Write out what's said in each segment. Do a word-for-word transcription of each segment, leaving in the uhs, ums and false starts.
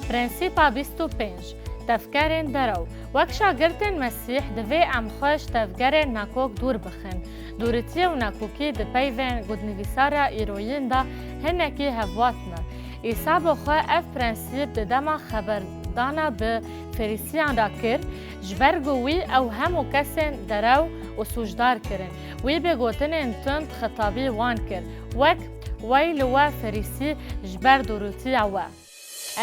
Prensîpa bîst û pênc, Tevgerên derew. Wek şagirtên Mesîh divê em xwe ji tevgerên nakok dûr bixin. Dûritiyê û nakokî di peyvên ku di nivîsara îroyîn de hinekî hevwat ne. Îsa bi xwe ev prensîp di dema xeberdana bi Ferîsiyan re kir, ji ber ku wî ew hemû kesên derew û sûcdar kirin. Wî bi gotinên tund xitabî wan kir, wek, "Wey li we Ferîsî, ji ber dûrûtiya we."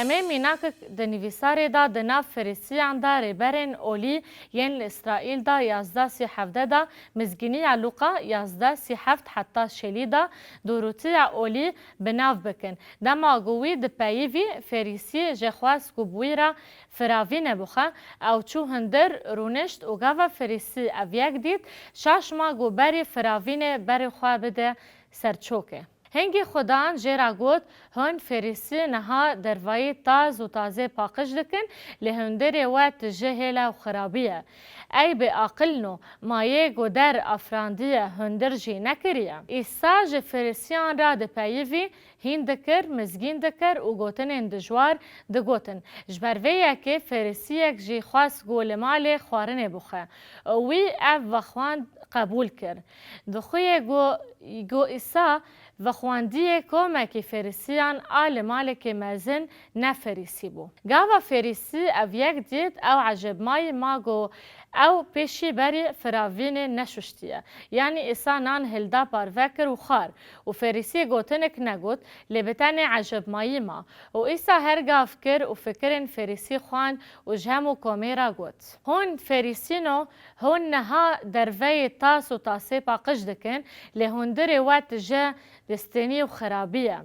Em ê mînakek di nivîsarê de di nav Ferîsiyan de rêberên olî yên li Îsraîl de yazdeh sî hevdeh de, Mizgîniya Lûqa yazdeh sî heft heta Şêlî de dûrûtiya olî bi nav bikin. Dema ku wî dipeyivî, Ferîsî jê xwest ku bi wî re firavîne bixe, ew çû hundir, rûnişt û gava Ferîsî ev yek dît, şaş ma ku berî firavînê berê xwe bide ser çokê. Hingî Xudan jê re got, "Hûn Ferîsî niha dervayî taz û tazê paqij dikin, lê hundirê we tije hêle û xirabî ye. Ey bêaqilno, ma yê ku der afrandiye hundir jî nekiriye?" Îsa ji Ferîsiyan re dipeyivî, hîn dikir, mizgîn dikir û gotinên dijwar digotin. Ji ber vê yekê Ferîsiyek jî xwest ku li malê xwarinê bixe. Wî ev vexwend qebûl kir. Dixuye ku, ku Îsa vexwendiyê komekî Ferîsiyan a li malekî mezin ne Ferîsî bû. Gava Ferîsî ev yek dît, ew ecêbmayî ma ku ew pêşî berî firavînê neşuştiye. Yanî Îsa nan hilda parve kir û xwar û Ferîsî gotinek negot, lê bi tenê ecêbmayî ma. Û Îsa her gav kir û fikirên Ferîsî xwend û ji hemû komê re got, "Hûn Ferîsîno, hûn niha derveyê tas û tasê paqij dikin, lê hundirê we tije distênî û xirabî ye.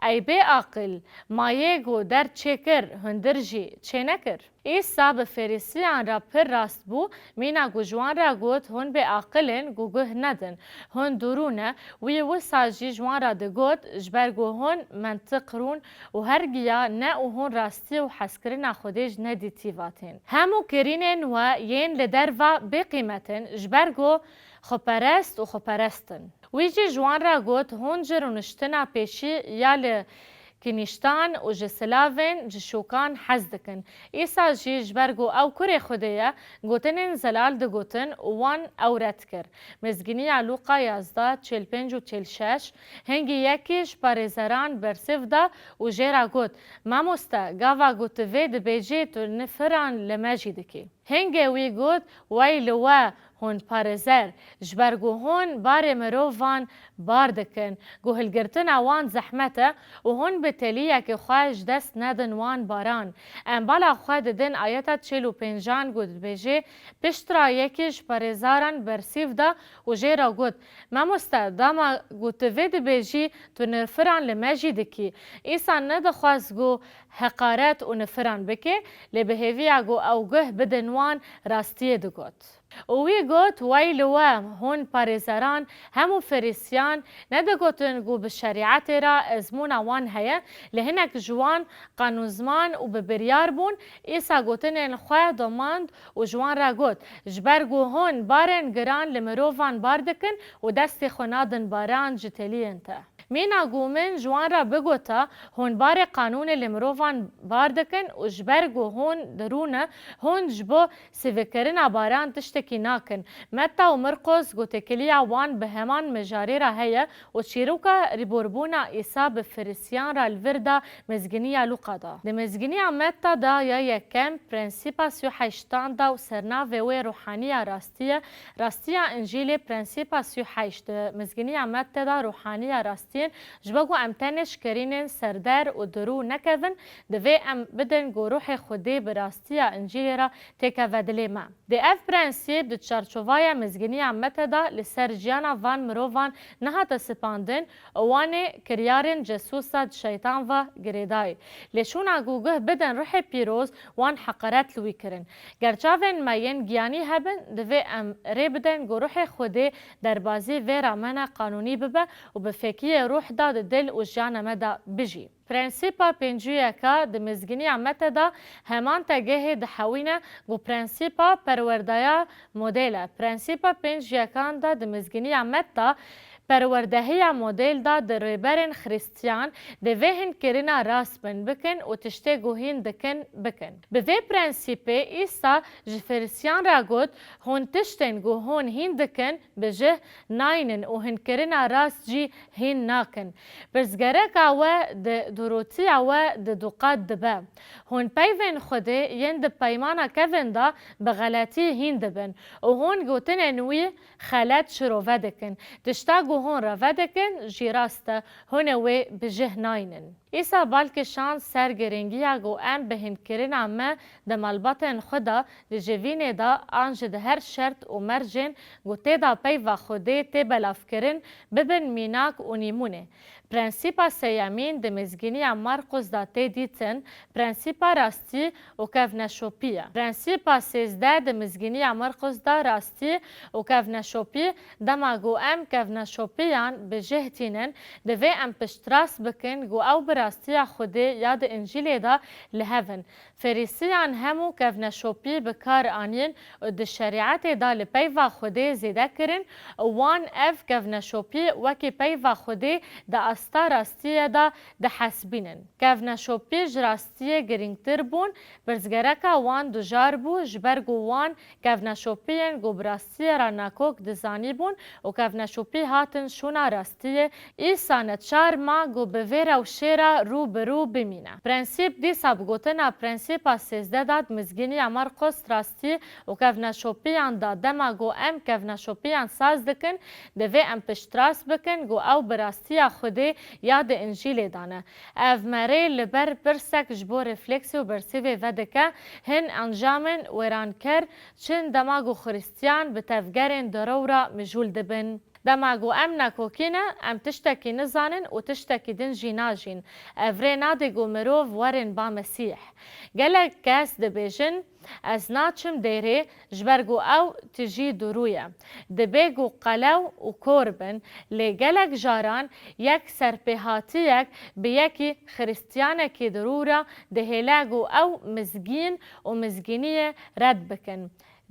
Ey bêaqil, ma yê ku der çêkir, hundir jî çênekir?" Îsa bi Ferîsiyan re pir rast bû, mîna ku ji wan re got, "Hûn bêaqil in ku guh nedin, hûn dirû ne." Wî wisa jî ji wan re digot, "Ji ber ku hûn mentiq rûn û hergiya ne û hûn rastiyê û hezkirina Xwedê ji nedîtî vatên. Hemû kirînên we yên li derve bêqîmet in, ji ber ku xweperest û xweperest in." Wî jî ji wan re got, "Hûn ji rûniştina pêşî ya li kinîştan û ji silavên ji şûkan hez dikin." Îsa jî ji ber ku ew kurê Xwedê ye, gotinên zelal digotin û wan ew red kir. Mizgîniya Lûqa yazdeh, çil pênc û çil şeş. Hingî yekî ji parêzeran bersiv da û jê re got, "Mamoste, gava ku tu vê dibêjî, tu nifiran li me jî dikî." Hingê wî got, "Wey li we, hûn parêzer, ji ber ku hûn barê mirovan bar dikin, ku hilgirtina wan zehmet e û hûn bi teliyekê xwe ji dest nedin wan baran." Em bala xwe didin ayeta çil û pêncan ku dibêje, Piştre yekî ji parêzaran bersiv da û jê re got, "Mamoste, dema ku tu vê dibêjî, tu nifiran li me jî dikî." Îsa nedixwest ku heqaret û nifiran bike, lê bi hêviya ku ew guh bidin wan, rastiyê digot. Û wî got, "Wey li we, hûn parêzeran, hemû Ferîsiyan, nedigotin ku bi şerîetê re ezmûna wan heye, lê hinek ji wan qanûnzman û bi biryar bûn." Îsa gotinên xwe domand û ji wan re got, "Ji ber ku hûn barên giran li mirovan bar dikin û destê xwe nadin baran ji teliyên te." Mîna ku min ji wan re bigota, hûn barê qanûnê li mirovan bar dikin û ji ber ku hûn dirû ne, hûn ji bo sivîkirina baran tiştekî nakin. Metta û Mirqos ku têkiliya wan bi heman mijarê re heye û çîroka rîborbûna Îsa bi Ferîsiyan re li vir da Mizgîniya Lûqa da. Di Mizgîniya Metta da ya yekem, prensîpa sî û heştan da û sernavê wê ruhaniya rastî ye. Rastiya Încîlê, prensîpa sî û heşt, di Mizgîniya Mette de ruhaniya rastiyên, ji bo ku em tenê ji kirînên serder û dirû nekevin, divê em bidin ku Ruhê Xwedê bi rastiya Încîlê re têkeve dilê me. Di ev prensîp, di çarçovaya Mizgîniya Mette de li ser jiyana van mirovan nehate sipandin û wan ê kiryarên cesûsa di şeytan ve girêdayî. Lê şûna ku guh bidin Ruhê Pîroz, wan heqaret li wî kirin. Ger çavên me yên giyanî hebin, divê em rê bidin ku Ruhê Xwedê derbazî vê ramena qanûnî bibe û bi fêkiyê Ruh de di dil û jiyana me de bijî. Prensîpa pêncî û yeka di Mizgîniya Mette de heman tegehê dihewîne ku prensîpa perwerdaya model e. Prensîpa pênc û yekan de di Mizgîniya Mette Perwerdehiya model de di rêberên Xristiyan divê hînkirina rast bin bikin û tiştê ku hîn dikin, bikin. Bi vê prensîpê Îsa ji Ferîsiyan re got, hûn tiştên ku hûn hîn dikin, bi cih naynin û hînkirina rast jî hîn nakin. Pirsgereka we di durûtiya we di du qat dibe. Hûn peyvên Xwedê yên di Peymana Kevin de bi xeletî hîn dibin û hûn gotinên wî xelet şirove dikin. Tişta ku hûn rave dikin jî rast e, hûn ê wê bi cih naynin. Îsa bal kişand ser girîngiya ku em bi hînkirina me di malbatên xwe de, di civînê de an jî di her şert û mercên ku tê de peyva Xwedê tê belavkirin bibin mînak û nîmûne. Prensîpa sêyemîn di Mizgîniya Marqus de tê dîtin, prensîpa rastî û kevneşopî ye. Prensîpa sêzdeh di Mizgîniya Marqus de rastî û kevneşopî, dema ku em kevneşopiyan bi cih tînin, divê em piştrast bikin ku ew bi rastiya Xwedê ya di Încîlê de li hev in. Ferîsiyan hemû kevneşopî bi kar anîn û di şerîetê de li peyva Xwedê zêde kirin û wan ev kevneşopî wekî peyva Xwedê di asta rastiyê de dihesibînin. Kevneşopî ji rastiyê girîngtir bûn, pirsgereka wan dujar bû, ji ber ku wan kevneşopiyên ku bi rastiyê re nakok dizanîbûn û kevneşopî hatin şûna rastiyê, Îsa neçar ma ku bi vê rewşê re rû bi rû bimîne. Prensîp dîsa bi gotina prensîpa sêzdeh de di Mizgîniya Marqos rastî û kevneşopiyan da. Dema ku em kevneşopiyan saz dikin, divê em piştrast bikin ku ew bi rastiya Xwedê ya di Încîlê de ne. Ev me rê li ber pirsek ji bo refleksî û bersîvê vedike, hin encamên wêranker çin dema ku Xristiyan bi tevgerên direw re mijûl dibin. Dema ku em nakokî ne, em tiştekî nizanin û tiştekî din jî najîn. Ev rê nade ku mirov werin ba Mesîh. Gelek kes dibêjin, ez naçim dêrê, ji ber ku ew tijî dirû ye. Dibe ku qelew û kor bin, lê gelek caran yek serpêhatiyek bi yekî Xristiyanekî dirû re dihêle ku ew mizgîn û mizgîniyê red bikin.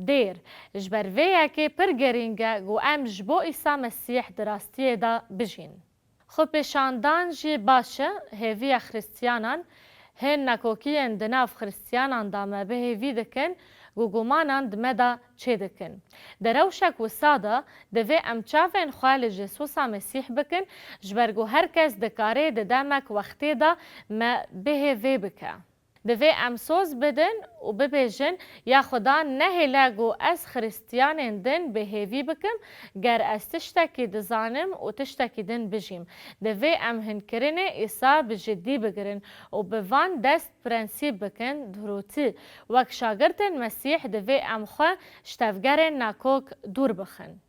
Dêr, ji ber vê yekê pir girîng e ku em ji bo Îsa Mesîh di rastiyê de bijîn. Xwepêşandan jî baş e, hêviya Xristiyanan, hin nakokiyên di nav Xristiyanan de me bi hêvî dikin ku gumanan di me de çêdikin. Di rewşek wisa de, divê em çavên xwe li Jêsusa Mesîh bikin, ji ber ku her kes dikare di demek wextê de me bi hêvê bike. Divê em soz bidin û bibêjin, ya Xuda nehêle ku ez Xristiyanên din bi hêvî bikim, ger ez tiştekî dizanim û tiştekî din bijîm. Divê em hinkirinê Îsa bi cidî bigirin û bi van dest prensîp bikin, durûtî. Wek şagirtên Mesîh divê em xwe ji tevgerên nakok dûr bixin.